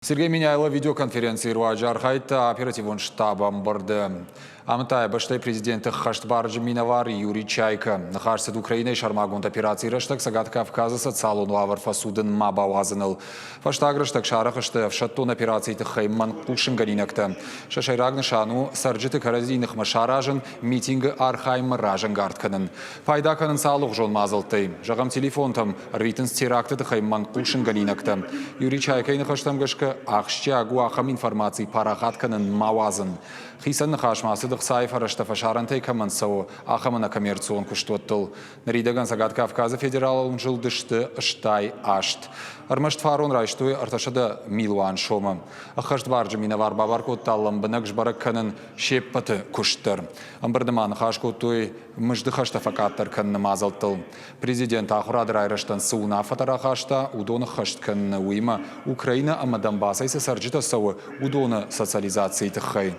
Сергей Меняйло видеоконференцийы руаджы архайдта оперативон штабы ӕмбырды. Амыдта йӕ бӕстӕйы президенты ххӕстбарджын минӕвар Юрий Чайка. Ныхас цыд Украинӕйы сӕрмагонд операцийы рӕстӕг Цӕгат Кавказы социалон уавӕр фӕцудын ма бауадзыныл. Фӕстаг рӕстӕг сарӕх сты ӕфсӕддон операцийы тыххӕй мӕнг хъусынгӕнинӕгтӕ. Сӕ сӕйраг нысан у цӕрджыты кӕрӕдзийы ныхмӕ саразын, митингы архайынмӕ разӕнгард кӕнын. Пайда кӕнынц алыгъуызон мадзӕлттӕй. Зӕгъӕм, телефонтӕм ӕрвитынц теракты тыххӕй мӕнг хъусынгӕнинӕгтӕ. Юрий Чайкайы ныхӕстӕм гӕсгӕ, ахсджиаг у ахӕм информаци парахат кӕнын ма уадзын. Хицӕн ныхас ма цыд ӕхцайы фӕрӕзтӕ фӕсарӕнтӕй кӕмӕн цӕуы, ахӕм ӕнӕкоммерцион куыстуӕттыл. Ныридӕгӕн Цӕгат Кавказы федералон зылды сты 68. Ӕрмӕст фарон райстой 300 милуан сомы. Ӕххӕстбарджын минӕвар бабар кодта лӕмбынӕг сбӕрӕг кӕнын се ппӕты куыст дӕр. Ӕмбырды ма ныхас кодтой мызды хӕстӕ фӕкъаддӕр кӕныны мадзӕлттыл. Президент ахуырады райрӕзтӕн цы уынаффӕтӕ рахаста, уыдон ӕххӕст кӕныны, уыимӕ Украинӕ ӕмӕ Донбассӕй цы цӕрджытӕ цӕуы, уыдоны социализацийы тыххӕй.